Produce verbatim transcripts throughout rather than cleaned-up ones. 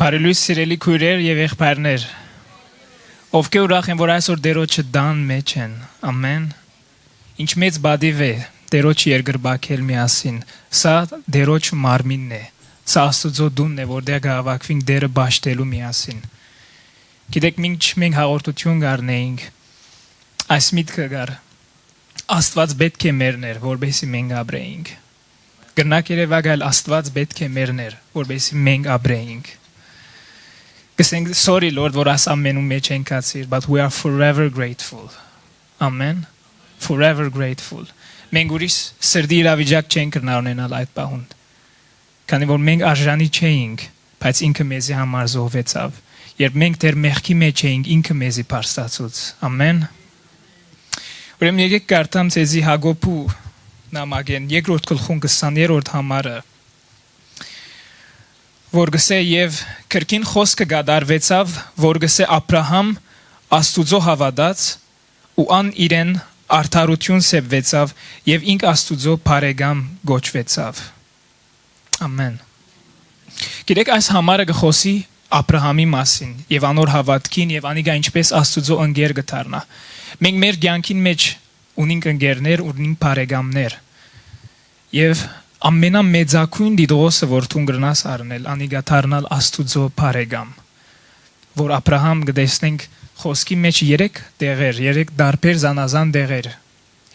Բարի լոյս, սիրելի քոյրեր եւ եղբայրներ, ովքեր ուրախ են, որ այսօր Տերոջը տան մէջ են։ Ամեն։ Ինչ մեծ պատիւ է Տերոջ երկրպագել միասին։ Սա Տերոջ մարմինն է, սա Աստուծոյ տունն է, որտեղ կհաւաքուինք Տերը պաշտելու միասին։ Գիտեք, մինչ մենք հաղորդութիւն կ'առնէինք, այս միտքը կար. Աստուած պէտք է մեռներ, որպեսզի մենք ապրէինք։ Կրնակ երեւակայել, Աստուած պէտք է մեռներ, որպեսզի մենք ապրէինք։ Կ'ըսենք, "Sorry, Lord, որ աս ամենուն մէջ ենք գացիր, but we are forever grateful." Ամեն։ Forever grateful։ Մենք ուրիշ սրտի իրավիճակ չենք կրնար ունենալ այդ պահուն, քանի որ մենք արժանի չէինք, բայց ինքը մեզի համար զոհուեցաւ։ Երբ մենք դեռ մեղքի մեջ էինք, ինքը մեզի բարձրացուց։ Ամեն։ Ուրեմն եկեք կարդամ ձեզի Յակոբու նամակէն երկրորդ գլխուն քսաներորդ համարը, որ կ'ըսէ. "Եւ կրկին խօսքը կատարուեցաւ, որ կ'ըսէ. Աբրահամ Աստուծոյ հաւատաց, ու ան իրեն արդարութիւն սեպուեցաւ, եւ ինք Աստուծոյ բարեկամ կոչուեցաւ"։ Ամեն։ Գիտեք, այս համարը կը խօսի Աբրահամի մասին եւ անոր հաւատքին, եւ անիկա ինչպէս Աստուծոյ ընկեր կը դառնայ։ Մենք մեր կեանքին մէջ ունինք ընկերներ, ունինք բարեկամներ, եւ ամենամեծագոյն դիտողոսը, որ դուն կրնաս առնել, անիկա դառնալ Աստուծոյ բարեկամ, որ Աբրահամ, կը տեսնենք խօսքի մէջ երեք տեղեր, երեք տարբեր զանազան տեղեր,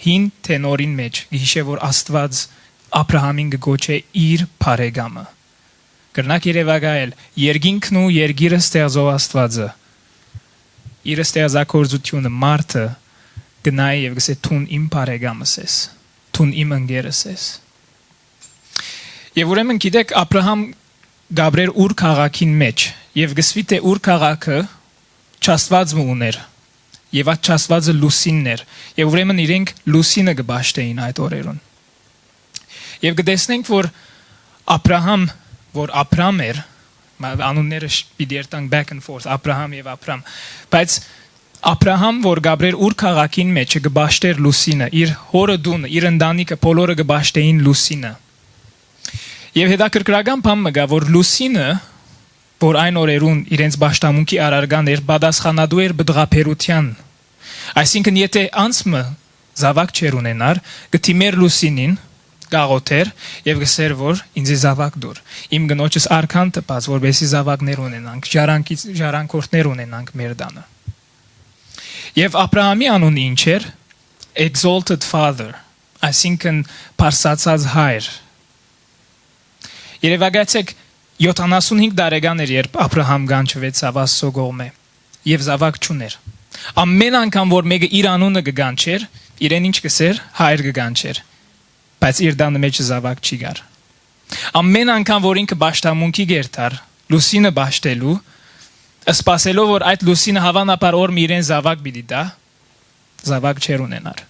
հին թէ նորին մէջ, կը յիշէ, որ Աստուած Աբրահամին կը կոչէ իր բարեկամը։ Կրնակ երեւակայել, երկինքն ու երկիրը ստեղծող Աստուածը, իր ստեղծագործութիւնը, մարդը կը նայ եւ կ'ըսէ. "Դուն իմ բարեկամս ես, դուն իմ ընկերս ես"։ Եւ ուրեմն, գիտեք, Աբրահամ կ'ապրէր Ուր քաղաքին մէջ, եւ կ'ըսուի թէ Ուր քաղաքը չաստուած մը ունէր, եւ այդ չաստուածը լուսինն էր, եւ ուրեմն իրենք լուսինը կը պաշտէին այդ օրերուն։ Եւ կը տեսնենք, որ Աբրահամ, որ Աբրամ էր, մա-, անունները շ-, պիտի երթանք back and forth, Աբրահամ եւ Աբրամ, բայց Աբրահամ, որ կ'ապրէր Ուր քաղաքին մէջ, կը պաշտէր լուսինը, իր հօրը տունը, իր ընտանիքը, բոլորը կը պաշտէին լուսինը։ Եւ հետաքրքրական բան մը կայ, որ լուսինը, որ այն օրերուն իրենց պաշտամունքի առարկան էր, պատասխանատու էր պտղաբերութեան։ Այսինքն, եթէ անձ մը զաւակ չէր ունենար, կը դիմէր լուսինին, կ'աղօթէր եւ կ'ըսէր, որ ինձի զաւակ տուր։ Իմ կնոջս արքան տպած, որպեսզի զաւակներ ունենանք, ժառանգից-, ժառանգորդներ ունենանք մեր տանը։ Եւ Աբրահամի անունը ինչ էր? Exalted Father, այսինքն՝ բարձրացած հայր։ Երեւակայեցէք, յոթանասունհինգ տարեկան էր, երբ Աբրահամ կանչուեցաւ Աստուծոյ կողմէ, եւ զաւակ չունէր։ Ամեն անգամ, որ մէկը իր անունը կը կանչէր, իրեն ինչ կ'ըսէր? Հայր կը կանչէր, բայց իր տանը մէջ զաւակ չի կար։ Ամեն անգամ, որ ինքը պաշտամունքի կ'երթար լուսինը պաշտելու, սպասելով, որ այդ լուսինը հաւանաբար օր մը իրեն զաւակ պիտի տայ, զաւակ չէր ունենար։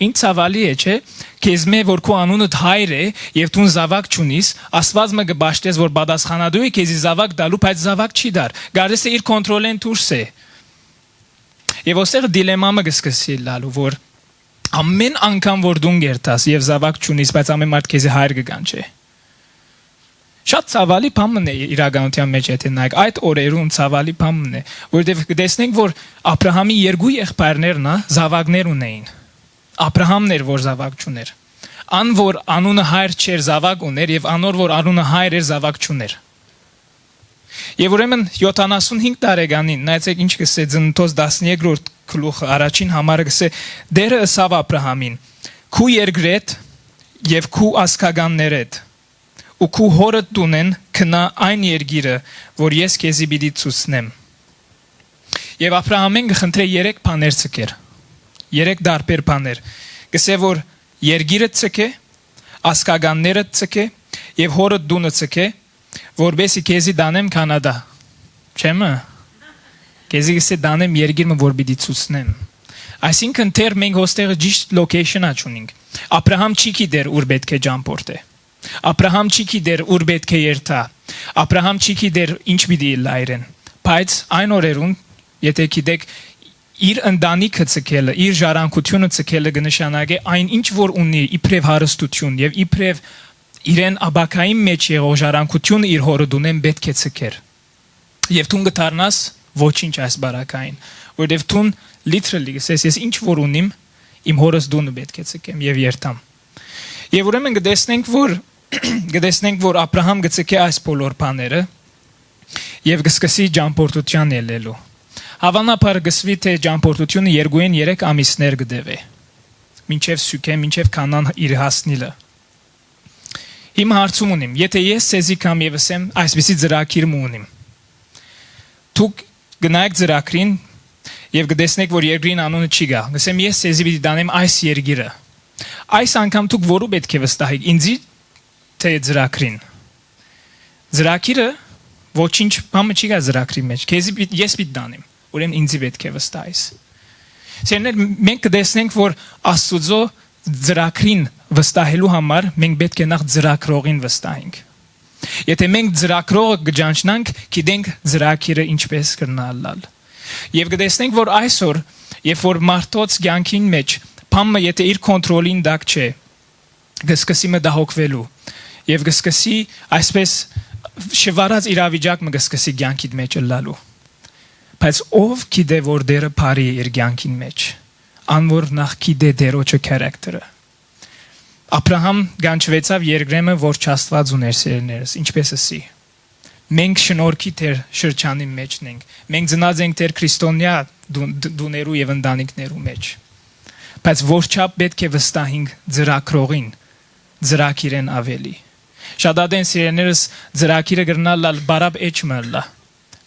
Ինչ ցաւալի է, չէ՞, քեզմէ, որ քու անունդ հայր է եւ դուն զաւակ չունիս, Աստուած մը կը պաշտես, որ պատասխանատու է քեզի զաւակ տալու, բայց զաւակ չի տար։ Կարծես թէ իր կոնտրոլէն դուրս է։ Եւ ոստեղ դիլեմա մը կը սկսի ըլլալու, որ ամեն անգամ, որ դուն կ'երթաս եւ զաւակ չունիս, բայց ամեն մարդ քեզի հայր կը կանչէ։ Շատ ցաւալի բան մըն է իրականութեան մէջ, եթէ նայեք, այդ օրերուն ցաւալի բան մըն է, որովհետեւ կը տեսնենք, որ Աբրահամի երկու եղբայրներն ա, զաւակներ ունէին։ Աբրահամն էր, որ զաւակ չունէր։ Ան, որ անունը հայր չէր, զաւակ ունէր, եւ անոր, որ անունը հայր էր, զաւակ չունէր։ Եւ ուրեմն յոթանասունհինգ տարեկանին, նայեցեք ինչ կ'ըսէ Ծննդոց տասներկրորդ գլուխը, առաջին համարը կ'ըսէ. "Տէրը ըսաւ Աբրահամին. "Քու երկրէդ եւ քու ազգականներէդ ու քու հօրդ տունէն գնա այն երկիրը, որ ես քեզի պիտի ցուցնեմ"։ Եւ Աբրահամէն կը խնդրէ երեք բաներ ցկեր, երեք տարբեր բաներ։ Կ'ըսէ, որ երկիրը ցկէ, ազգականները ցկէ եւ հօրը տունը ցկէ, որպեսզի քեզի տանեմ Քանադա։ Չէ՞ մը։ Քեզի կ'ըսէ տանեմ երկիր մը, որ պիտի ցուցնեմ։ Այսինքն, դեռ մենք հոստեղը ճիշտ location-ը չունինք։ Աբրահամ չի գիտեր ուր պէտք է ճամբորդէ։ Աբրահամ չի գիտեր ուր պէտք է երթայ։ Աբրահամ չի գիտեր ինչ պիտի ըլլայ իրեն։ Բայց այն օրերուն, եթէ գիտեք, իր ընտանիքը ցկելը, իր ժառանգությունը ցկելը կը նշանակէ այն ինչ որ ունի իբրեւ հարստություն եւ իբրեւ իրեն ապագային մէջ եղող ժառանգությունը իր հօրը տունէն պէտք է ցկեր։ Եւ դուն կը դառնաս ոչինչ այս բարակային, որովհետեւ դուն literally կ'ըսես, «Ես ինչ որ ունիմ, իմ հօրս տունը պէտք է ձգեմ եւ երթամ»։ Եւ ուրեմն կը տեսնենք, որ, կը տեսնենք, որ Աբրահամ կը ձգէ այս բոլոր բաները եւ կը սկսի ճամբորդութեան ելլելու։ Հաւանաբար կ'ըսուի, թէ ճամբորդութիւնը երկուէն երեք ամիսներ կը տեւէ, մինչեւ Սիւքեմ, մինչեւ Քանան իր հասնիլը։ Հիմա հարցում ունիմ, եթէ ես ձեզի կամ եւ ըսեմ, այսպիսի ծրագիր մը ունիմ, դուք գնայք ծրագրին եւ կը տեսնեք, որ երկրին անունը չի գայ, կ'ըսեմ, «Ես ձեզի պիտի տանեմ այս երկիրը»։ Այս անգամ դուք որու պէտք է վստահիք, ինծի թէ ծրագրին։ Ծրագիրը, ոչինչ բան մը չի գայ ծրագրի մէջ։ Քեզի պիտ-, ես պիտի տանեմ, ուրեմն ինծի պէտք է վստահես։ Սիրելիներ, մենք կը տեսնենք, որ Աստուծոյ ծրագրին վստահելու համար մենք պէտք է նախ ծրագրողին վստահենք։ Եթէ մենք ծրագրողը կը ճանչնանք, գիտենք ծրագիրը ինչպէս կրնայ ըլլալ։ Եւ կը տեսնենք, որ այսօր, երբ որ մարդոց կեանքին մէջ բան մը եթէ իր կոնտրոլին տակ չէ, կը սկսի մտահոգուելու եւ կը սկսի այսպէս շվարած իրավիճակ մը կը սկսի կեանքիդ մէջ ըլլալու։ Բայց ո՞վ գիտէ, որ Տէրը բարի է իր կեանքին մէջ, ան որ նախ գիտէ Տէրոջը քարակտերը։ Աբրահամ կանչուեցաւ երկրէ մը, որ չաստուած ուներ, սիրելիներս, ինչպէս ըսի։ Մենք շնորհքի թեր շրջանին մէջ ենք, մենք ծնած ենք թեր քրիստոնեայ դու-, դ-, դուներու եւ ընտանիքներու մէջ։ Բայց որչափ պէտք է վստահենք ծրագրողին, ծրագիրէն աւելի։ Շատ ատեն, սիրելիներս, ծրագիրը կրնայ ըլլալ բարապ էջ մը ըլլայ։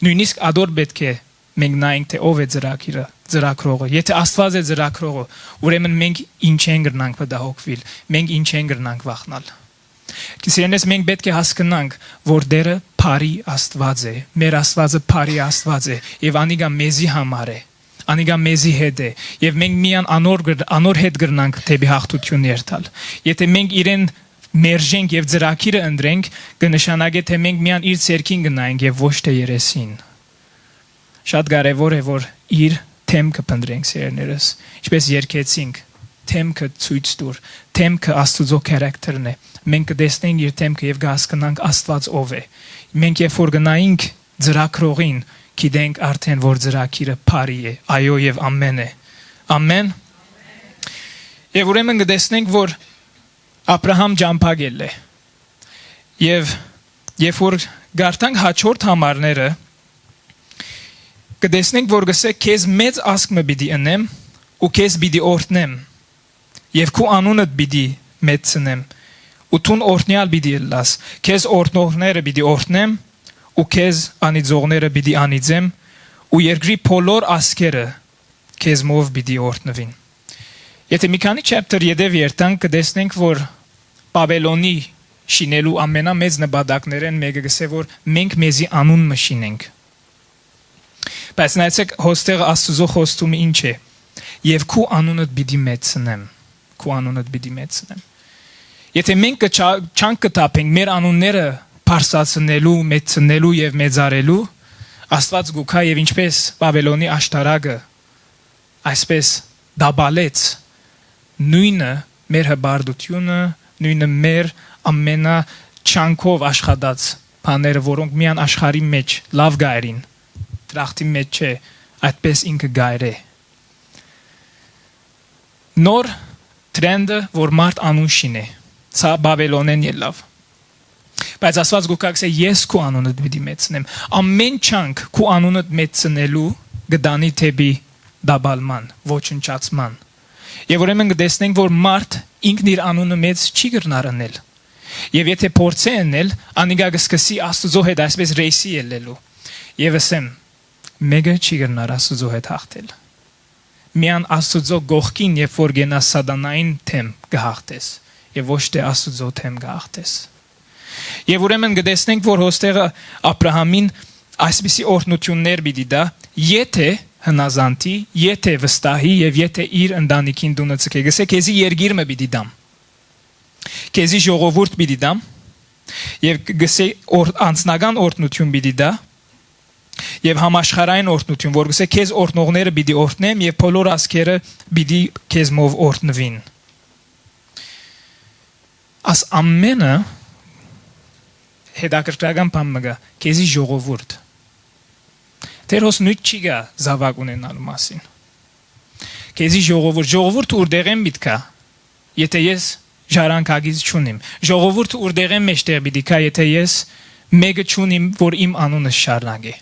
Նոյնիսկ ատոր պէտք է մենք նայենք, թէ ով է ծրագիրը, ծրագրողը։ Եթէ Աստուած է ծրագրողը, ուրեմն մենք ինչէն կրնանք մտահոգուիլ, մենք ինչէն կրնանք վախնալ։ Սիրելիներս, մենք պէտք է հասկնանք, որ Տէրը բարի Աստուած է, մեր Աստուածը բարի Աստուած է եւ անիկա մեզի համար է, անիկա մեզի հետ է եւ մենք միան անոր կր-, անոր հետ կրնանք դէպի յաղթութիւն երթալ։ Եթէ մենք իրեն մերժենք եւ ծրագիրը ընտրենք, կը նշանակէ, թէ մենք միան իր ձեռքին կը նայենք եւ ոչ թէ երեսին։ Շատ կարեւոր է, որ իր դէմքը փնտռենք, սիրելիներս, ինչպէս երգեցինք, «Դէմքը ցոյց տուր», դէմքը Աստուծոյ քարակտերն է։ Մենք կը տեսնենք իր դէմքը եւ կը հասկնանք Աստուած ով է։ Մենք երբ որ կը նայենք ծրագրողին, գիտենք արդեն, որ ծրագիրը բարի է, այո եւ ամեն է։ Ամեն։ Եւ ուրեմն կը տեսնենք, որ Աբրահամ ճամբա կ'ելլէ։ Եւ երբ որ կարդանք հաջորդ համարները, կը տեսնենք, որ կ'ըսէ, «Քեզ մեծ ազգ մը պիտի ընեմ ու քեզ պիտի օրհնեմ, եւ քու անունդ պիտի մեծցնեմ, ու դուն օրհնեալ պիտի ըլլաս։ Քեզ օրհնողները պիտի օրհնեմ ու քեզ անիծողները պիտի անիծեմ, ու երկրի բոլոր ազգերը քեզմով պիտի օրհնուին»։ Եթէ մի քանի chapter ետեւ երթանք, կը տեսնենք, որ Բաբելոնի շինելու ամենամեծ նպատակներէն մէկը կ'ըսէ, որ մենք մեզի անուն մը շինենք։ Բայց նայեցէք, հոստեղը Աստուծոյ խոստումը ինչ է. «Եւ քու անունդ պիտի մեծցնեմ, քու անունդ պիտի մեծցնեմ»։ Եթէ մենք կը չա-, չանք կը թափենք մեր անունները բարձրացնելու, մեծցնելու եւ մեծարելու, Աստուած գուքա եւ ինչպես Բաբելոնի աշտարակը այսպես տապալեց, նոյնը մեր հպարտությունը, նոյնը մեր ամենաչանքով աշխատած բաները, որոնք միան աշխարհի մեջ լաւ գայրին, դրախտի մեջ չէ, այդպես ինքը գայր է։ Նոր trend-ը, որ մարդ անուն շինէ, սա Բաբելոնէն ելլաւ։ Բայց Աստուած գուքա կ'ըսէ, «Ես քու անունդ պիտի մեծցնեմ»։ Ամեն չանք քու անունդ մեծցնելու կը տանի դէպի տապալման, ոչնչացման։ Եւ ուրեմն կը տեսնենք, որ մարդ ինքն իր անունը մեծ չի կրնար ընել։ Եւ եթէ փորձէ ընել, անիկա կը սկսի Աստուծոյ հետ այսպես race-ի ելլելու։ Եւ ըսեմ, մէկը չի կրնար Աստուծոյ հետ հաղթել։ Միան Աստուծոյ կողքին, երբ որ կենաս, սատանային դէմ կը հաղթես, եւ ոչ թէ Աստուծոյ դէմ կը հաղթես։ Եւ ուրեմն կը տեսնենք, որ հոստեղը Աբրահամին այսպիսի օրհնութիւններ պիտի տայ, եթէ հնազանդի, եթէ վստահի եւ եթէ իր ընտանիքին տունը ձգէ։ Կ'ըսէ, «Քեզի երկիր մը պիտի տամ, քեզի ժողովուրդ պիտի տամ», եւ կ'ըսէ, օր-, անձնական օրհնութիւն պիտի տայ, եւ համաշխարհային օրհնութիւն, որ կ'ըսէ, «Քեզ օրհնողները պիտի օրհնեմ եւ բոլոր ազգերը պիտի քեզմով օրհնուին»։ Աս ամենը հետաքրքրական բան մը կայ, քեզի ժողովուրդ։ Տէր հոս նոյթ չի գայ զաւակ ունենալու մասին։ Քեզի ժողովուրդ, ժողովուրդը ուրտեղէն պիտի գայ, եթէ ես ժառանգակից չունիմ։ Ժողովուրդը ուրտեղէն մէջտեղ պիտի գայ, եթէ ես մէկը չունիմ, որ իմ անունս շարունակէ։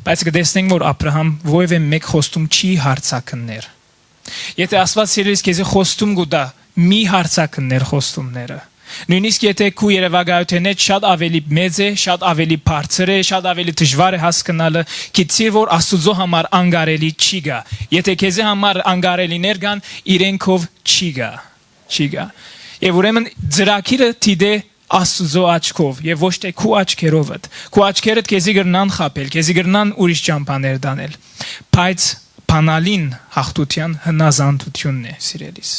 Բայց կը տեսնենք, որ Աբրահամ որեւէ մէկ խոստում չի յարցակններ։ Եթէ Աստուած, սիրելիս, քեզի խոստում կու տայ, մի յարցակններ խոստումները։ Նոյնիսկ եթէ քու երեւակայութենէ շատ աւելի մեծ է, շատ աւելի բարձր է, շատ աւելի դժուար է հասկնալը, գիտցիր, որ Աստուծոյ համար անկարելի չի գայ։ Եթէ քեզի համար անկարելիներ կան, իրեն քով չի գայ, չի գայ։ Եւ ուրեմն ծրագիրը դիտէ Աստուծոյ աչքով եւ ոչ թէ քու աչքերովդ։ Քու աչքերդ քեզի կրնան խաբել, քեզի կրնան ուրիշ ճամբաներ տանել, բայց բանալին յաղթութեան հնազանդութիւնն է, սիրելիս։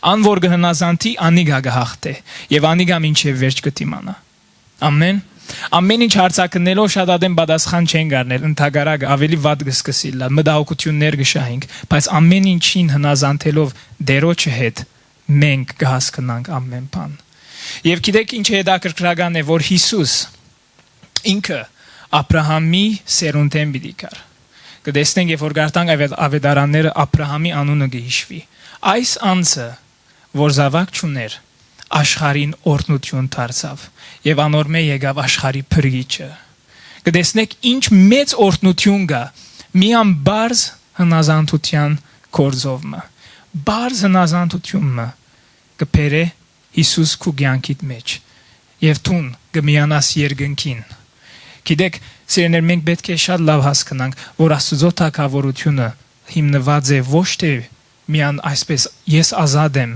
Ան որ կը հնազանդի, անիկա կը յաղթէ, եւ անիկա մինչեւ վերջ կը դիմանայ։ Ամեն։ Ամեն ինչ յարցակնելով շատ ատեն պատասխան չեն գարներ, ընդհակառակը, աւելի վատ կը սկսի ըլլալ, մտահոգութիւններ կը շահենք, բայց ամեն ինչին հնազանդելով Տէրոջը հետ, մենք կը հասկնանք ամեն բան։ Եւ գիտեք ինչ է հետաքրքրական է, որ Յիսուս ինքը Աբրահամի սերունդէն պիտի գար։ Կը տեսնենք, երբ որ կարդանք Ավետ-, Ավետարանները, Աբրահամի անունը կը յիշուի։ Այս անձը, որ զաւակ չունէր, աշխարհին օրհնութիւն դարձաւ եւ անոր մէ եկաւ աշխարհի փրկիչը։ Կը տեսնեք ինչ մեծ օրհնութիւն կայ միան պարզ հնազանդութեան գործով մը։ Պարզ հնազանդութիւն մը կը բերէ Յիսուս քու կեանքիդ մէջ եւ դուն կը միանաս երկնքին։ Գիտեք, սիրելիներ, մենք պէտք է շատ լաւ հասկնանք, որ Աստուծոյ թագաւորութիւնը հիմնուած է ոչ թէ միան այսպես «ես ազատ եմ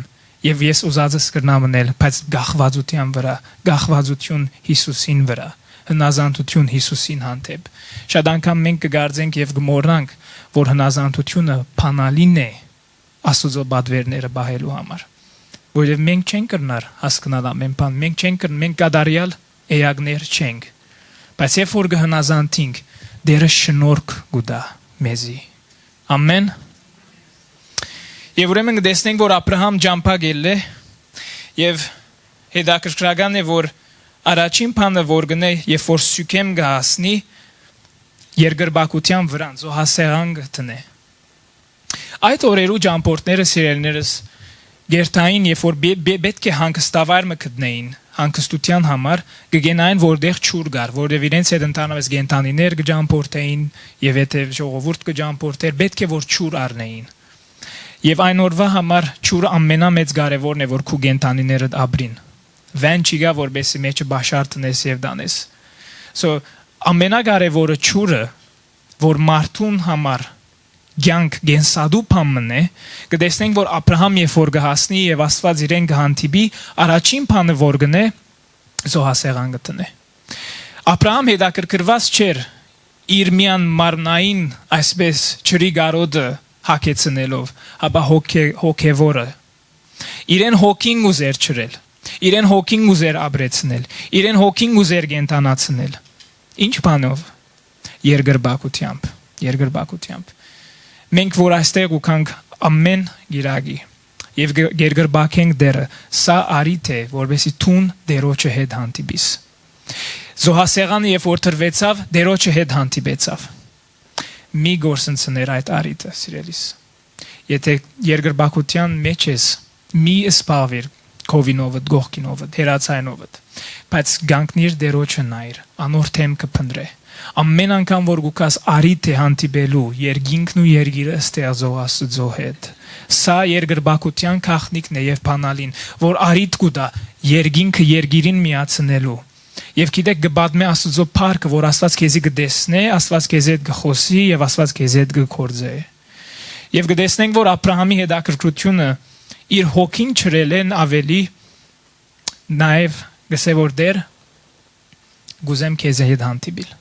եւ ես ուզածս կրնամ ընել», բայց կախվածութեան վրայ, կախվածութիւն Յիսուսին վրայ, հնազանդութիւն Յիսուսին հանդէպ։ Շատ անգամ մենք կը կարծենք եւ կը մոռնանք, որ հնազանդութիւնը բանալին է Աստուծոյ պատուէրները պահելու համար, որովհետեւ մենք չենք կրնար հասկնալ ամեն բան, մենք չենք կրն-, մենք կատարեալ էակներ չենք, բայց երբ որ կը հնազանդինք, Տէրը շնորհք կու տայ մեզի։ Ամեն։ Եւ ուրեմն կը տեսնենք, որ Աբրահամ ճամբայ կ'ելլէ, եւ հետաքրքրական է, որ առաջին բանը որ կ'ընէ, երբ որ Սիքեմ կը հասնի, երկրպագութեան վրան զոհասեղան կը դնէ։ Այդ օրերու ճամբորդները, սիրելիներս, կ'երթային, երբ որ պէ-, պէ-, պէտք է հանգստավայր մը գտնէին հանգստութեան համար, կը գնային որտեղ ջուր կար, որովհետեւ իրենց հետ ընդհանրապես կենդանիներ կը ճամբորդէին եւ եթէ ժողովուրդ կը ճամբորդէր, պէտք է որ ջուր առնէին։ Եւ այն օրուայ համար ջուրը ամենամեծ կարեւորն է, որ քու կենդանիներդ ապրին։ Վեն չի գայ, որպեսզի մեջը պաշար դնես եւ տանես։ So, ամենակարեւորը ջուրը, որ մարդուն համար կեանք կենսատու բան մըն է, կը տեսնենք, որ Աբրահամ երբ որ կը հասնի եւ Աստուած իրեն կը հանդիպի, առաջին բանը որ կ'ընէ, զոհասեղան կը դնէ։ Աբրահամ հետաքրքրուած չէր իր միան մարմնային, այսպես, ջրի կարօտը հագեցնելով, հապա հոգե-, հոգեվորը։ Իրեն հոգին կ'ուզէր ջրել, իրեն հոգին կ'ուզէր ապրեցնել, իրեն հոգին կ'ուզէր կենդանացնել։ Ինչ բանով։ Երկրպագութեամբ, երկրպագութեամբ։ Մենք որ այստեղ կ'ուքանք ամեն կիրակի եւ գ-, երկրպագենք Տէրը, սա առիթ է, որպեսզի դուն Տէրոջը հետ հանդիպիս։ Զոհասեղանը երբ որ տրուեցաւ, Տէրոջը հետ հանդիպեցաւ։ Մի գործընծներ այդ առիթը, սիրելիս։ Եթէ երկրպագութեան մէջ ես, մի զբաղվիր քովինովդ, կողքինովդ, հեռաձայնովդ, բայց կանգնիր Տէրոջը նայիր, անոր դէմքը փնտռէ։ Ամեն անգամ որ կ'ուքաս առիթ է հանդիպելու երկինքն ու երկիրը ստեղծող Աստուծոյ հետ, սա երկրպագութեան գաղտնիքն է եւ բանալին, որ առիթ կու տայ երկինքը երկիրին միացնելու։ Եւ գիտեք, կը պատմէ Աստուծոյ փառքը, որ Աստուած քեզի կը տեսնէ, Աստուած քեզի հետ կը խօսի եւ Աստուած քեզի հետ կը գործէ։ Եւ կը տեսնենք, որ Աբրահամի հետաքրքրութիւնը իր հոգին ջրելէն աւելի նաեւ կ'ըսէ, որ Տէր, կ'ուզեմ քեզի հետ հանդիպիլ։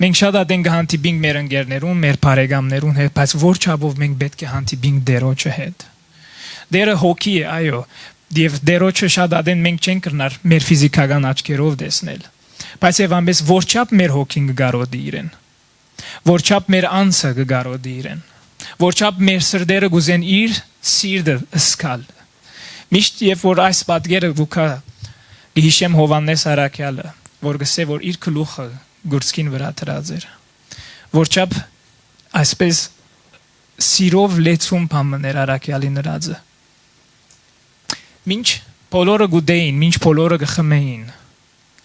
Մենք շատ ատեն կը հանդիպինք մեր ընկերներուն, մեր բարեկամներուն հետ, բայց որ չափով մենք պէտք է հանդիպինք Տէրոջը հետ։ Տէրը հոգի է, այո, եւ Տէրոջը շատ ատեն մենք չենք կրնար մեր ֆիզիքական աչքերով տեսնել, բայց եւ ամենէս որ չափ մեր հոգին կը կարոտի իրեն, որ չափ մեր անձը կը կարոտի իրեն, որ չափ մեր սրտերը կ'ուզեն իր սիրտը զգալ։ Միշտ երբ որ այս պատկերը կ'ուքայ, կը յիշեմ Յովհաննէս Առաքեալը, որ կ'ըսէ, որ իր գլուխը գուրցքին վրայ դրած էր, որչափ այսպես սիրով լեցուն բան մըն էր առաքեալին ըրածը։ Մինչ բոլորը գուտէին, մինչ բոլորը կը խմէին,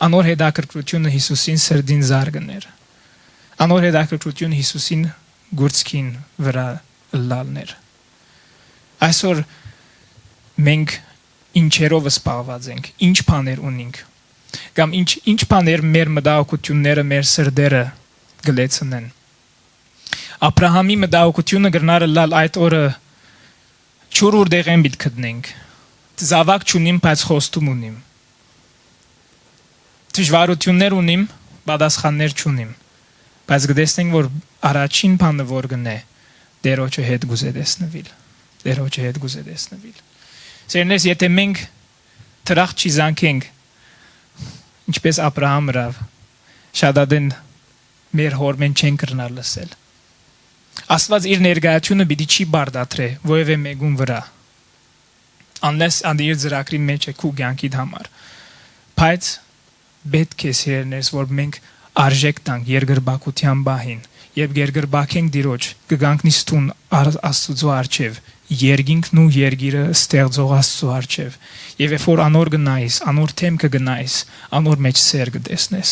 անոր հետաքրքրութիւնը Յիսուսին սրտին զարգ էր։ Անոր հետաքրքրութիւնը Յիսուսին գուրցքին վրայ ըլլալն էր։ Այսօր մենք ինչերով զբաղված ենք, ինչ բաներ ունինք, կամ ինչ, ինչ բաներ մեր մտահոգութիւնները, մեր սրտերը կը լեցնեն։ Աբրահամի մտահոգութիւնը կրնար ըլլալ այդ օրը ջուր ուր տեղէն պիտի գտնենք։ Զաւակ չունիմ, բայց խոստում ունիմ։ Դժվարութիւններ ունիմ, պատասխաններ չունիմ, բայց կը տեսնենք, որ առաջին բանը որ կ'ընէ, Տէրոջը հետ կ'ուզէ տեսնուիլ։ Տէրոջը հետ կ'ուզէ տեսնուիլ։ Սերնես, եթե մենք դրախ չի զանգենք, ինչպես Աբրահամ ըրաւ, շատ ատեն մեր հօրմէն չեն կրնար լսել։ Աստուած իր ներկայութիւնը պիտի չի պարտադրէ որեւէ մեկուն վրայ, unless ան իր ծրագրին մէջ է քու կեանքիդ համար։ Բայց պէտք է, սիրելիներս, որ մենք արժէք տանք երկրպագութեան պահին, երբ երկրպագենք Տիրոջ, կը կանգնիս դուն առ-, Աստուծոյ առջեւ, երկինքն ու երկիրը ստեղծող Աստուծոյ առջեւ, եւ երբ որ անոր կը նայես, անոր դէմքը կը նայես, անոր մէջ սէր կը տեսնես։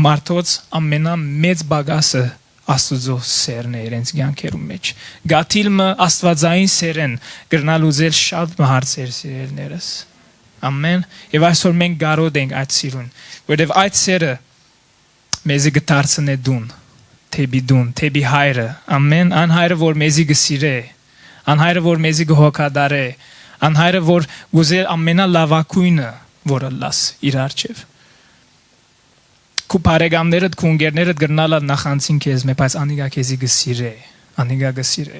Մարդոց ամենամեծ պակասը Աստուծոյ սէրն է իրենց կեանքերուն մէջ։ Գաթիլ մը աստուածային սէրէն կրնալ ուզել շատ մը հարցեր, սիրելիներս։ Ամեն։ Եւ այսօր մենք կարօտ ենք այդ սիրուն, որովհետեւ այդ սէրը մեզի կը դարձնէ դուն, դէպի դուն, դէպի հայրը։ Ամեն, ան հայրը, որ մեզի կը սիրէ, ան հայրը, որ մեզի կը հոգատարէ, ան հայրը, որ կ'ուզէ ամենալաւագոյնը, որ ըլլաս իր առջեւ։ Քու բարեկամներդ, քու ընկերներդ կրնալը նախանձին քեզմէ, բայց անիկա քեզի կը սիրէ, անիկա կը սիրէ։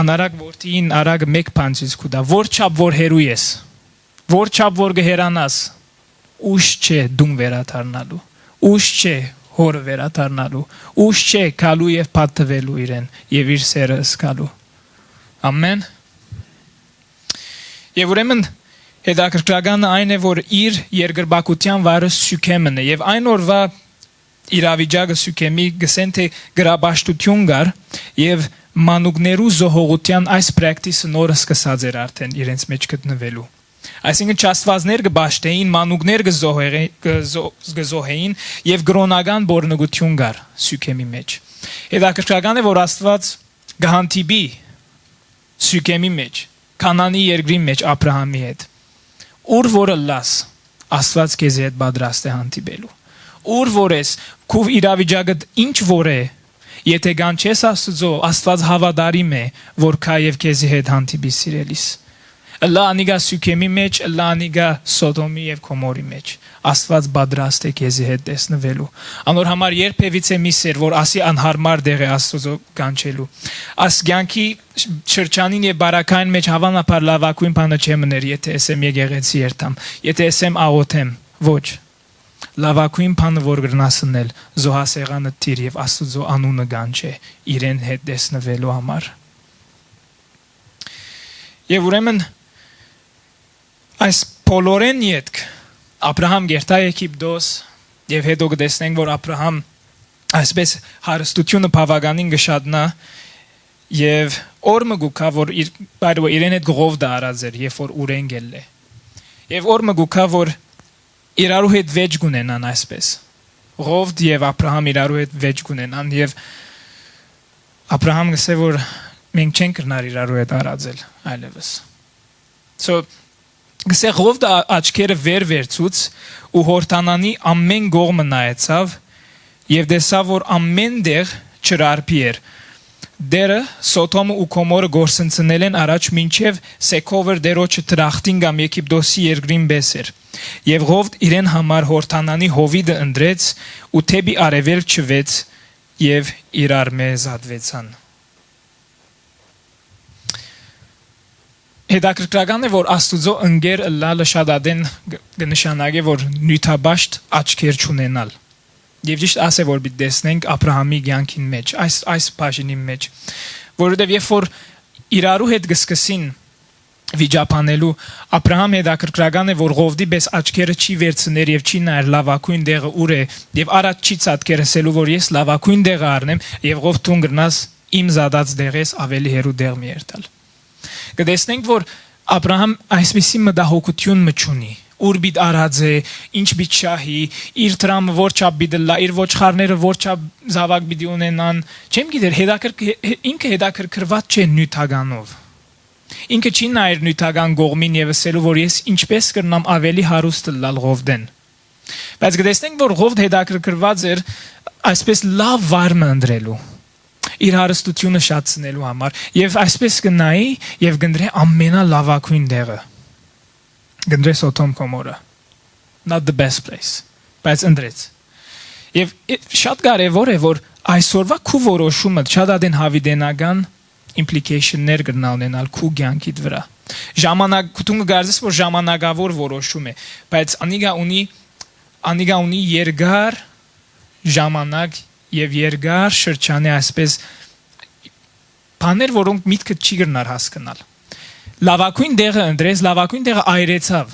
Անարակ որդին արագը մէկ բան ցոյց կու տայ, որչափ որ հեռու ես, որչափ որ կը հեռանաս, ուշ չէ դուն վերադառնալու, ուշ չէ հօրը վերադառնալու, ուշ չէ գալու եւ պատտուելու իրեն եւ իր սէրը զգալու։ Ամեն։ Եւ ուրեմն հետաքրքրականը այն է, որ իր երկրպագութեան վարը Սիւքէմն է, եւ այն օրուայ իրավիճակը Սիւքէմի, կ'ըսեն թէ կրապաշտութիւն կար, եւ մանուկներու զոհողութեան այս պրակտիսը նոր սկսած էր արդեն իրենց մէջ գտնուելու։ Այսինքն, չաստուածներ կը պաշտէին, մանուկներ կը զոհեղէ-, կը զո-, կը զոհէին, եւ կրօնական բորնգութիւն կար Սիւքէմի մէջ։ Հետաքրքրական է, որ Աստուած կը հանդիպի Սիւքէմի մէջ, Քանանի երկրին մէջ Աբրահամի հետ։ Ուր որ ըլլաս, Աստուած քեզի հետ պատրաստ է հանդիպելու։ Ուր որ ես, քու իրավիճակդ ինչ որ է, եթե կանչես Աստուծոյ, Աստուած հաւատարիմ է, որ գայ եւ քեզի հետ հանդիպի, սիրելիս։ Ըլլայ անիկա Սիւքէմի մէջ, ըլլայ անիկա Սոդոմի եւ Գոմորի մէջ, Աստուած պատրաստ է քեզի հետ տեսնուելու։ Անոր համար երբեւիցէ մի սեր, որ ասի անհարմար տեղ է Աստուծոյ կանչելու։ Աս կեանքի շրջանին եւ բարակային մէջ հաւանաբար լաւագոյն բանը չեմ ըներ, եթե ըսեմ եկեղեցի երթամ, եթե ըսեմ աղոթեմ։ Ոչ։ Լաւագոյն բանը որ կրնաս ընել, զոհասեղանը դիր եւ Աստուծոյ անունը կանչէ, իրեն հետ տեսնուելու համար։ Եւ ուրեմն այս բոլորէն ետք Աբրահամ կերթայ Եգիպտոս, եւ հետո կը տեսնենք, որ Աբրահամ այսպես հարստութիւնը բաւականին կը շատնայ, եւ օր մը կու գայ, որ իր, by the way, իրեն հետ Ղովդը առած էր, երբ որ Ուրէն գելլէ։ Եւ օր մը կու գայ, որ իրարու հետ վեճ կունենան այսպես։ Ղովդ եւ Աբրահամ իրարու հետ վեճ կունենան, եւ Աբրահամ կ'ըսէ, որ մենք չենք կրնար իրարու հետ առածել այլեւս։ So, կ'ըսէ, Ղովդը ա-, աչքերը վեր վերցուց ու Յորդանանի ամեն կողմը նայեցաւ եւ տեսաւ, որ ամեն տեղ ջրարբի էր։ Տէրը Սոդոմը ու Գոմորը կորսնցնելէն առաջ մինչեւ Սեքովր Տէրոջը դրախտին կամ Եգիպտոսի երկրին պէս էր։ Եւ Ղովդ իրեն համար Յորդանանի հովիտը ընտրեց ու դէպի արեւելք չվեց եւ իրարմէ զատուեցան։ Հետաքրքրական է, որ Աստուծոյ ընկեր ըլլալը շատ ատեն կ-, կը նշանակէ, որ նիւթաբաշտ աչքեր չունենալ։ Եւ ճիշդ աս է, որ պիտի տեսնենք Աբրահամի կեանքին մէջ, այս, այս բաժինին մէջ, որովհետեւ երբ որ իրարու հետ կը սկսին վիճապանելու։ Աբրահամ հետաքրքրական է, որ Ղովտի պէս աչքերը չի վերցներ եւ չի նայեր լաւագոյն տեղը ուր է, եւ առաջ չի ցատկեր ըսելու, որ ես լաւագոյն տեղը առնեմ, եւ Ղովտ դուն կրնաս իմ զատած տեղէս աւելի հեռու տեղ մի երթալ։ Կը տեսնենք, որ Աբրահամ այսպիսի մտահոգութիւն մը չունի, ուր պիտ առած է, ինչ պիտ շահի, իր դրամը որ չափ պիտի լա, իր ոչխարները որ չափ զաւակ պիտի ունենան, չեմ գիտեր, հետաքրք-, հե-, հե-, ինքը հետաքրքրված չէ նիւթականով։ Ինքը չի նայեր նիւթական կողմին եւ ըսելու, որ ես ինչպէս կրնամ աւելի հարուստ ըլլալ Ղովտէն։ Բայց կը տեսնենք, որ Ղովտ հետաքրքրված էր այսպէս լաւ վար մը ընտրելու, իր հարստությունը շատցնելու համար, եւ այսպէս կը նայի եւ կ'ընտրէ ամենալաւագոյն տեղը, կ'ընտրէ Սոդոմ Գոմորը, not the best place, բայց ընտրեց։ Եւ է-, շատ կարեւոր է, որ այսօրվա քու որոշումը շատ ատեն հավիտենական implication-ներ կրնայ ունենալ քու կեանքիդ վրայ։ Ժամանակ, դուն կը կարծես, որ ժամանակավոր որոշում է, բայց անիկա ունի, անիկա ունի երկար ժամանակ եւ երկար շրջանի այսպէս բաներ, որոնք միտքդ չի կրնար հասկնալ։ Լաւագոյն տեղը ընտրեց, լաւագոյն տեղը այրեցաւ,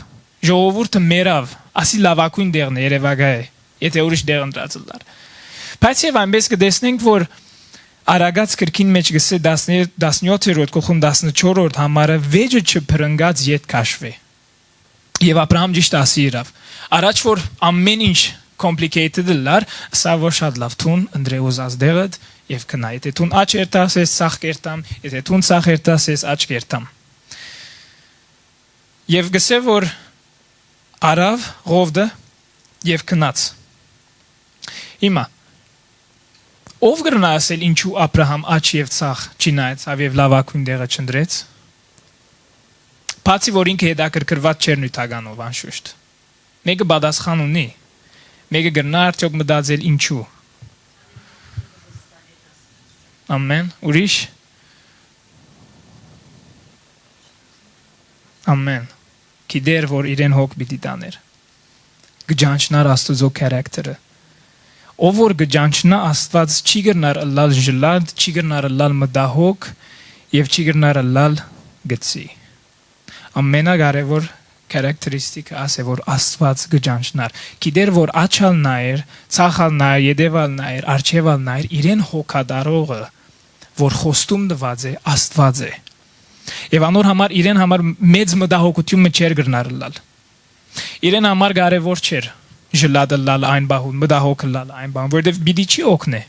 ժողովուրդը մեռաւ, ասի լաւագոյն տեղն է, երեւակայ է, եթե ուրիշ տեղ ընտրած ըլլար։ Բայց եւ այնպես կը տեսնենք, որ Արագած գրքին մէջ կ'ըսէ տասներկու, տասնեթերորդ գլխուն տասնեթերորդ համարը, վէճը չփրնկած ետ քաշուէ։ Եւ Աբրահամ ճիշդ ասի իրաւ։ Առաջ որ ամեն ինչ complicated ըլլար, ըսաւ որ շատ լաւ, դուն ընտրէ ուզած դեղդ եւ գնա։ Եթե դուն աջ երթաս, ես ցախ կերտամ, եթե դուն ցախ երթաս, ես աջ կերտամ։ Եւ գսէ որ առաւ Ղովտը եւ գնաց։ Հիմա, ո՞վ կրնայ ասել ինչու Աբրահամ աջ եւ ցախ չի նայեցաւ եւ լաւագոյն տեղը չընտրեց։ Բացի որ ինքը հետաքրքրված չէր նիւթականով, անշուշտ։ Մէկը պատասխան ունի, մէկը կրնայ արդեօք մտածել ինչու։ Ամեն, ուրիշ։ Ամեն, գիտեր որ իրեն հոգ պիտի տաներ, կը ճանչնար Աստուծոյ քարակտերը։ Ով որ կը ճանչնայ Աստուած, չի կրնար ըլլալ ժլատ, չի կրնար ըլլալ մտահոգ եւ չի կրնար ըլլալ գցի։ Ամենակարեւոր քարակտերիստիկը աս է, որ Աստուած կը ճանչնար։ Գիտեր որ աջ ալ նայեր, ցախ ալ նայեր, ետեւ ալ նայեր, արջեւ ալ նայեր, իրեն հոգատարողը, որ խոստում տուած է, Աստուած է։ Եւ անոր համար, իրեն համար մեծ մտահոգութիւն մը չէր կրնար ըլլալ։ Իրեն համար կարեւոր չէր ժլատ ըլլալ այն պահուն, մտահոգ ըլլալ այն պահուն, որովհետեւ պիտի չի օգնէ։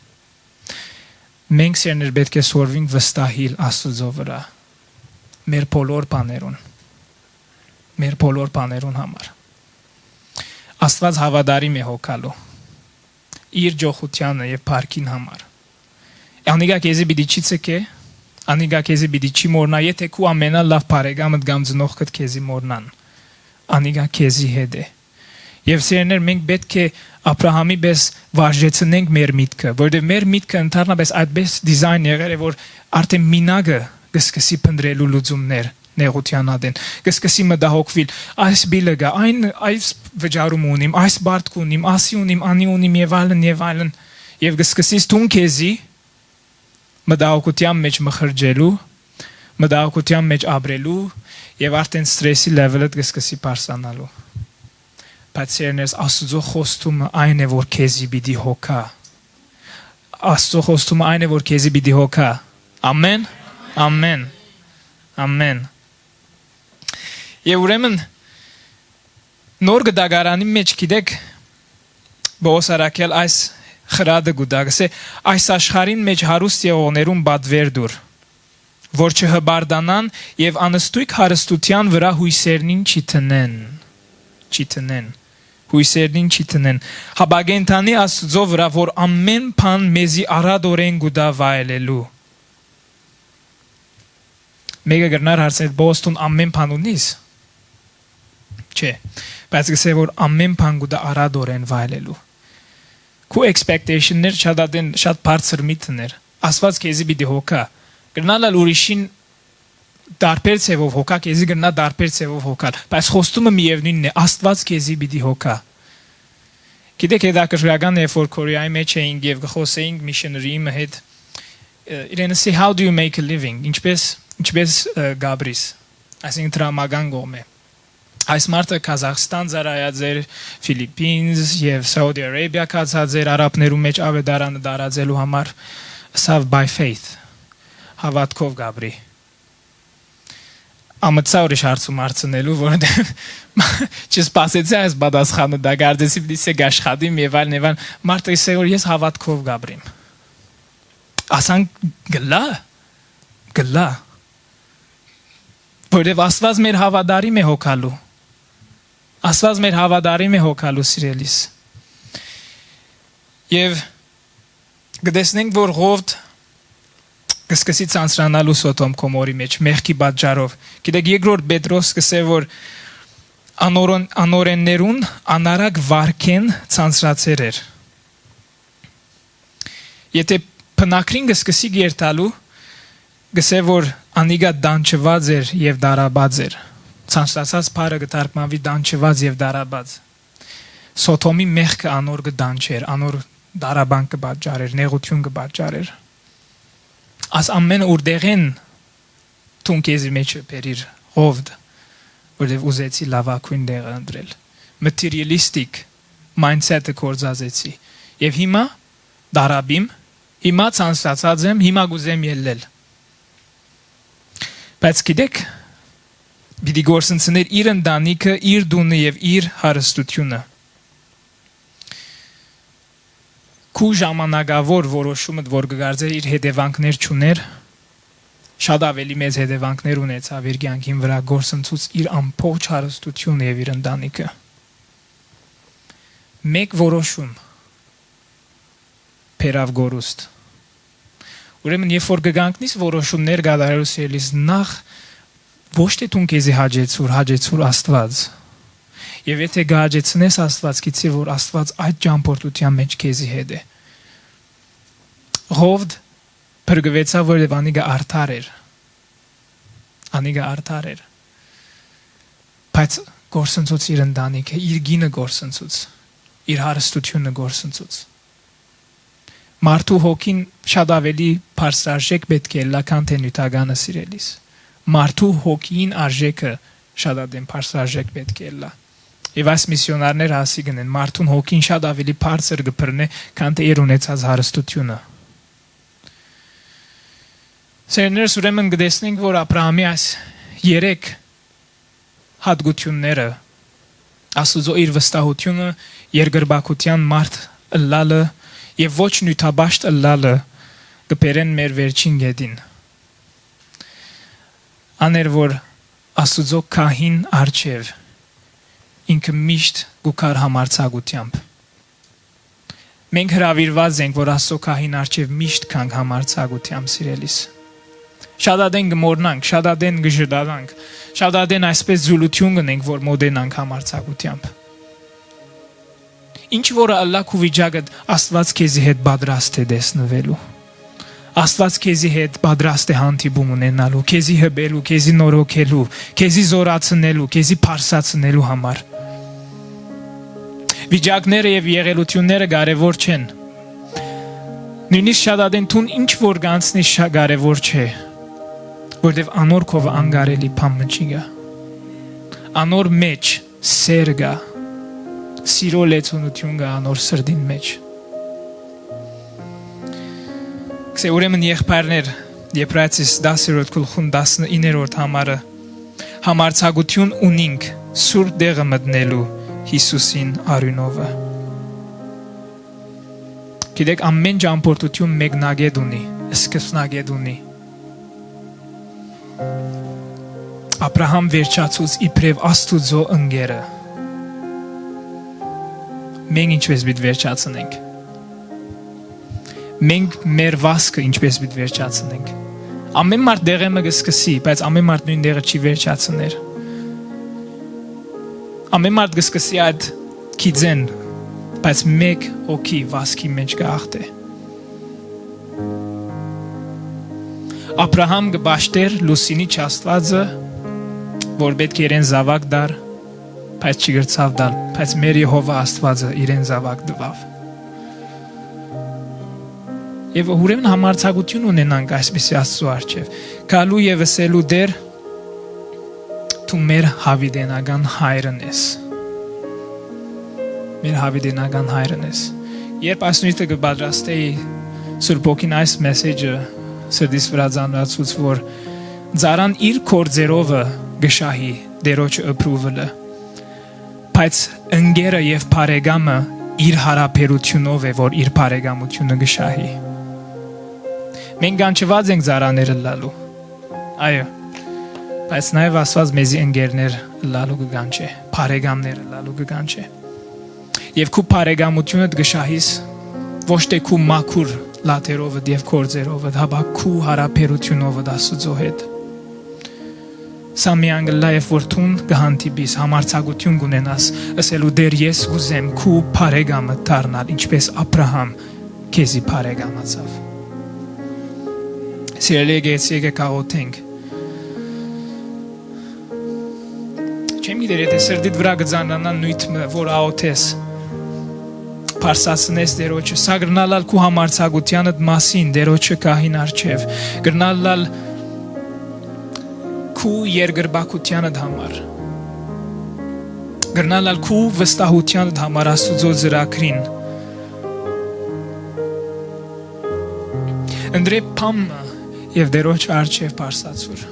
Մենք, սիրներ, պէտք է սորվինք վստահիլ Աստուծոյ վրայ, մեր բոլոր բաներուն, մեր բոլոր բաներուն համար։ Աստուած հաւատարիմ է հոգալու իր ջոխութեանը եւ փառքին համար։ Անիկա քեզի պիտի չի ցկէ, անիկա քեզի պիտի չի մոռնայ, եթե քու ամենալաւ բարեկամդ կամ ծնողքդ քեզի մոռնան, անիկա քեզի հետ է։ Եւ սիրներ, մենք պէտք է Աբրահամի պէս վարժեցնենք մեր միտքը, որովհետեւ մեր միտքը ընդհանրապես այդպես դիզայն եղեր է, որ արդեն մինակը կը սկսի փնտրելու լուծումներ նեղութեան ատեն, կը սկսի մտահոգուիլ, այս բիլը կայ, այն, այս վճարումը ունիմ, այս պարտքը ունիմ, ասի ունիմ, անի ունիմ եւ այլն, եւ այլն, եւ կը սկսիս դուն քեզի մտահոգութեան մէջ մխրճելու, մտահոգութեան մէջ ապրելու, եւ արդեն սթրեսի լեվելը կը սկսի բարձրանալու։ Բայց, սիրներս, Աստուծոյ խոստումը այն է, որ քեզի պիտի հոգայ։ Աստուծոյ խոստումը այն է, որ քեզի պիտի հոգայ։ Ամեն, ամեն, ամեն։ Եւ ուրեմն, Նոր Կտակարանի մէջ, գիտեք, Պողոս առաքյալ այս խրատը կու տայ, կ'ըսէ. «Այս աշխարհին մէջ հարուստ եղողներուն պատուէր տուր, որ չհպարտանան եւ անըստոյգ հարստութեան վրայ յոյսերնին չդնեն, չդնեն, յոյսերնին չդնեն, հապա կենդանի Աստուծոյ վրայ, որ ամեն բան մեզի առատօրէն կու տայ վայելելու»։ Մէկը կրնար հարցնել. «Պողոս, դուն ամեն բան ունիս»։ Չէ, բայց կ'ըսէ որ ամեն բան կու տայ առատօրէն վայելելու։ Քու expectation-ներ շատ ատեն, շատ բարձր մի դներ։ Աստուած քեզի պիտի հոգայ։ Կրնալ ալ ուրիշին տարբեր ձևով հոգայ, քեզի կրնայ տարբեր ձևով հոգալ, բայց խոստումը միեւնույնն է, Աստուած քեզի պիտի հոգայ։ Գիտեք, հետաքրքրական է, որ Քորեայի մէջ էինք եւ կը խօսէինք միշընըրի մը հետ, ը, իրեն ըսի, «How do you make a living»։ Ինչպես, ինչպես, ը, կ'ապրիս։ այսինքն՝ դրամական կողմէ։ Այս մարդը Կազախստան ծառայած էր, Ֆիլիպինս եւ Սաուդի Արաբիա գացած էր արաբներու մէջ աւետարանը տարածելու համար, ըսաւ՝ «By faith», հաւատքով կ'ապրի։ Ամեցայ ուրիշ հարցում հարցնելու, որովհետեւ չսպասեցի այս պատասխանը տայ, կարծեցի պիտի ասէ՝ «Կ'աշխատիմ» եւ այլն եւ այլն։ Մարդը ըսաւ որ՝ «Ես հաւատքով կ'ապրիմ»։ Ասանք՝ «Կ'ըլլայ, կ'ըլլայ»։ Որովհետեւ Աստուած մեր հաւատարիմ է հոգալու։ Աստուած մեր հաւատարիմ է հոգալու, սիրելիս։ Եւ կը տեսնենք, որ Ղովդ կը սկսի ցանցրանալու Սոդոմ Գոմորի մէջ մեղքի պատճառով։ Գիտեք, երկրորդ Պետրոս կ'ըսէ որ անօրոն-, անօրէններուն անարակ վարքէն ցանցրացեր էր։ Եթէ բնակրին կը սկսի երթալու, կ'ըսէ որ անիկա տանջուած էր եւ տառապած էր։ Ցանցրացած բառը կը թարգմանուի տանջուած եւ տառապած։ Սոդոմի մեղքը անոր կը տանջէր, անոր տառապանք կը պատճառէր, նեղութիւն կը պատճառէր։ Աս ամէնը ուր տեղէն դուն քեզի մէջը բերիր, Ղովդ, որովհետեւ ուզեցի լաւագոյն տեղը ընտրել։ Materialistic mindset-ը գործածեցի։ Եւ հիմա տառապիմ, հիմա ցանցացած եմ, հիմա կ'ուզեմ ելլել։ Բայց գիտեք, պիտի կորսնցնէր իր ընտանիքը, իր տունը եւ իր հարստությունը։ Քու ժամանակաւոր որոշումդ, որ կը կարծէր իր հետեւանքներ չունէր, շատ աւելի մեծ հետեւանքներ ունեցաւ իր կեանքին վրայ, կորսնցուց իր ամբողջ հարստությունը եւ իր ընտանիքը։ Մէկ որոշում բերաւ կորուստ։ Ուրեմն, երբ որ կը կանգնիս որոշումներ կատարելու, սիրելիս, նախ ոչ թէ դուն քեզի հաճեցուր, հաճեցուր Աստուած։ Եւ եթէ կը հաճեցնես Աստուած, գիտցի որ Աստուած այդ ճամբորդութեան մէջ քեզի հետ է։ Ղովդ փրկուեցաւ, որովհետեւ անիկա արդար էր։ Անիկա արդար էր։ Բայց կորսնցուց իր ընտանիքը, իր կինը կորսնցուց, իր հարստությունը կորսնցուց։ Մարդու հոգին շատ աւելի բարձրարժեք պէտք է ըլլայ, քան թէ նիւթականը, սիրելիս։ Մարդու հոգիին արժեքը շատ ատեն բարձրարժեք պէտք է ըլլայ։ Եւ այս միսիոնարները ասի կ'ընեն, մարդուն հոգին շատ աւելի բարձր կը բռնէ, քան թէ իր ունեցած հարստությունը։ Սիրելիներս, ուրեմն կը տեսնենք, որ Աբրահամի այս երեք հատկությունները, Աստուծոյ իր վստահութիւնը, երկրպագութեան մարդ ըլլալը եւ ոչ նիւթապաշտ ըլլալը, կը բերեն մեր վերջին կետին։ Ան էր, որ Աստուծոյ քահին առջեւ ինքը միշտ կու գար համարձակութեամբ։ Մենք հրաւիրուած ենք, որ Աստուծոյ քահին առջեւ միշտ գանք համարձակութեամբ, սիրելիս։ Շատ ատեն կը մոռնանք, շատ ատեն կը ժտանանք, շատ ատեն այսպէս զուլութիւն կ'ընենք, որ մօտենանք համարձակութեամբ։ Ինչ որ ըլլայ քու վիճակդ, Աստուած քեզի հետ պատրաստ է տեսնուելու։ Աստուած քեզի հետ պատրաստ է հանդիպում ունենալու, քեզի հպելու, քեզի նորոգելու, քեզի զորացնելու, քեզի բարձրացնելու համար։ Վիճակները եւ եղելութիւնները կարեւոր չեն։ Նոյնիսկ շատ ատեն դուն ինչ որ կանցնի, շատ կարեւոր չէ, որտեւ անոր քովը անկարելի բան մը չի գա։ Անոր մէջ սէր կայ, սիրո լեցունութիւն կայ անոր սրտին մէջ։ Գսե, ուրեմն, եղբայրներ, Եբրայեցիս տասերորդ գլխուն տասնիններորդ համարը, համարձակութիւն ունինք սուրբ տեղը մտնելու Յիսուսին արիւնովը։ Գիտեք, ամէն ճամբորդութիւն մեկնակետ ունի, սկզբնակետ ունի։ Աբրահամ վերջացուց իբրեւ Աստուծոյ ընկերը։ Մենք ինչպես պիտի վերջացնենք։ Մենք մեր վազքը ինչպես պիտի վերջացնենք։ Ամեն մարդ տեղէ մը կը սկսի, բայց ամեն մարդ նոյն տեղը չի վերջացներ։ Ամեն մարդ կը սկսի այդ գիծէն, բայց մէկ հոգի վազքի մէջ կը ախտէ։ Աբրահամ կը պաշտէր լուսինի Աստուածը, որ պէտք է իրեն զաւակ տար, բայց չկրցաւ տալ, բայց մեր Եհովա Աստուածը իրեն զաւակ տուաւ։ Եւ ուրեմն համարձակութիւն ունենանք այսպիսի Աստուծոյ առջեւ, գալու եւ ըսելու. «Տէր, դու մեր յաւիտենական հայրն ես։ Մեր յաւիտենական հայրն ես։ Երբ այս նիւթը կը պատրաստէի, Սուրբ Հոգին այս մեսեջը սրտիս վրայ ծանրացուց, որ ծառան իր գործերովը կը շահի Տէրոջը approval-ը, բայց ընկերը եւ բարեկամը իր յարաբերութիւնով է, որ իր բարեկամութիւնը կը շահի։ Մենք կանչուած ենք ծառաներ ըլլալու։ Այո, բայց նաեւ Աստուած մեզի ընկերներ ըլլալու կը կանչէ, բարեկամներ ըլլալու կը կանչէ։ Եւ քու բարեկամութիւնդ կը շահիս ոչ թէ քու մաքուր լաթերովդ եւ գործերովդ, հապա քու յարաբերութիւնովդ Աստուծոյ հետ։ Սա միայն կ'ըլլայ, երբ որ դուն կը հանդիպիս, համարձակութիւն կ'ունենաս, ըսելու. «Տէր, ես կ'ուզեմ քու բարեկամդ դառնալ, ինչպէս Աբրահամ քեզի բարեկամացաւ»։ Սիրելի եկեղեցի, եկեք աղօթենք։ Չեմ գիտեր, եթէ սրտիդ վրայ կը ծանրանայ նիւթ մը, որ աղօթես, բարձրացնես Տէրոջը, սա կրնալ ալ քու համարձակութեանդ մասին Տէրոջը գահին առջեւ, կրնալ ալ քու երկրպագութեանդ համար, կրնալ ալ քու վստահութեանդ համար Աստուծոյ ծրագրին։ Ընտրէ բան մը եւ Տէրոջ առջեւ բարձրացուր։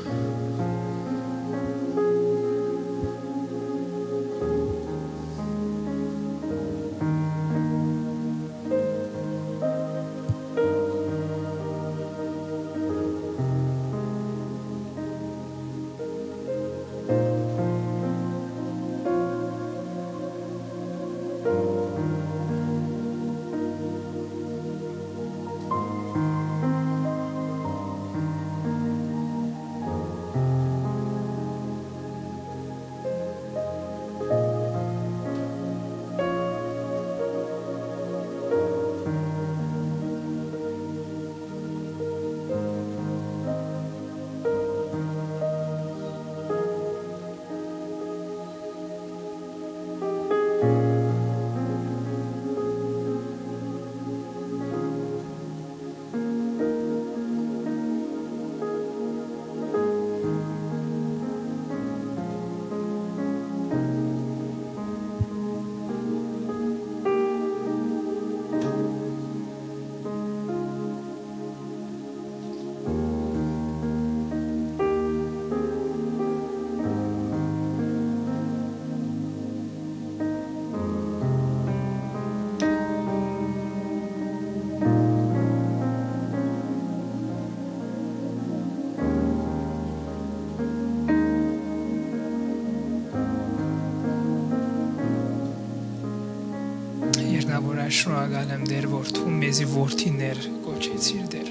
Երկնաւոր Հայր, շնորհակալ եմ, Տէր, որ դու մեզի որդիներ կոչեցիր, Տէր։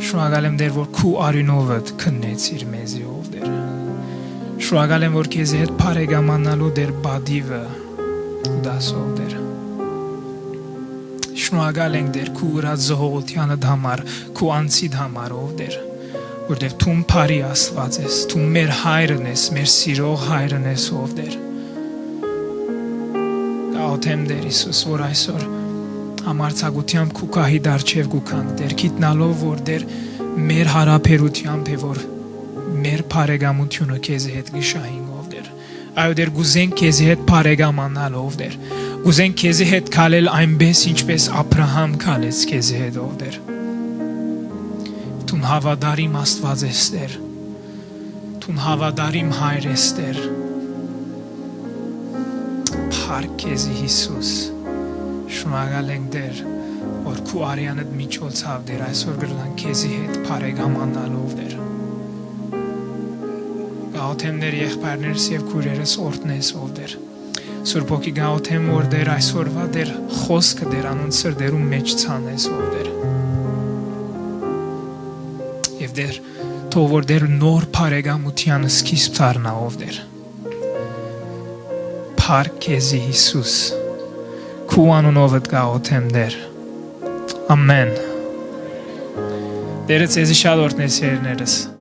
Շնորհակալ եմ, Տէր, որ քու արիւնովդ քննեցիր մեզի, ով Տէր։ Շնորհակալ եմ, որ քեզի հետ բարեկամանալու, Տէր, պատիվը կու տաս, ով Տէր։ Շնորհակալ ենք, Տէր, քու ըրած զոհողութեանդ համար, քու անձիդ համար, ով Տէր, որտեւ դուն բարի Աստուած ես, դուն մեր հայրն ես, մեր սիրող հայրն ես, ով Տէր։ Կ'աղօթեմ, Տէր Յիսուս, որ այսօր համարձակութեամբ քու գահիդ առջեւ կու գանք, Տէր, գիտնալով, որ Տէր, մեր յարաբերութեամբ է, որ մեր բարեկամութիւնը քեզի հետ կը շահինք, ով Տէր։ Այո, Տէր, կ'ուզենք քեզի հետ բարեկամանալ, ով Տէր։ Կ'ուզենք քեզի հետ քալել այնպէս, ինչպէս Աբրահամ քալեց քեզի հետ, ով Տէր։ Դուն հաւատարիմ Աստուած ես, Տէր։ Դուն հաւատարիմ հայր ես, Տէր։ Փառք քեզի, Յիսուս։ Շնորհակալ ենք, Տէր, որ քու արեանդ միջոցաւ, Տէր, այսօր կրնանք քեզի հետ բարեկամանալ, ով Տէր։ Կ'աղօթեմ, Տէր, եղբայրներս եւ քոյրերս օրհնես, ով Տէր։ Սուրբ Հոգի, կ'աղօթեմ, որ Տէր, այսօրվա Տէր խօսքը Տէր անոնց սրտերուն մէջ ցանես, ով Տէր։ Եւ Տէր, թող որ Տէր նոր բարեկամութեան սկիզբ դառնայ, ով Տէր։ Փառք քեզի, Յիսուս, քու անունովդ կ'աղօթեմ, Տէր։ Ամեն։ Տէրը ձեզի շատ օրհնի, սիրելիներս։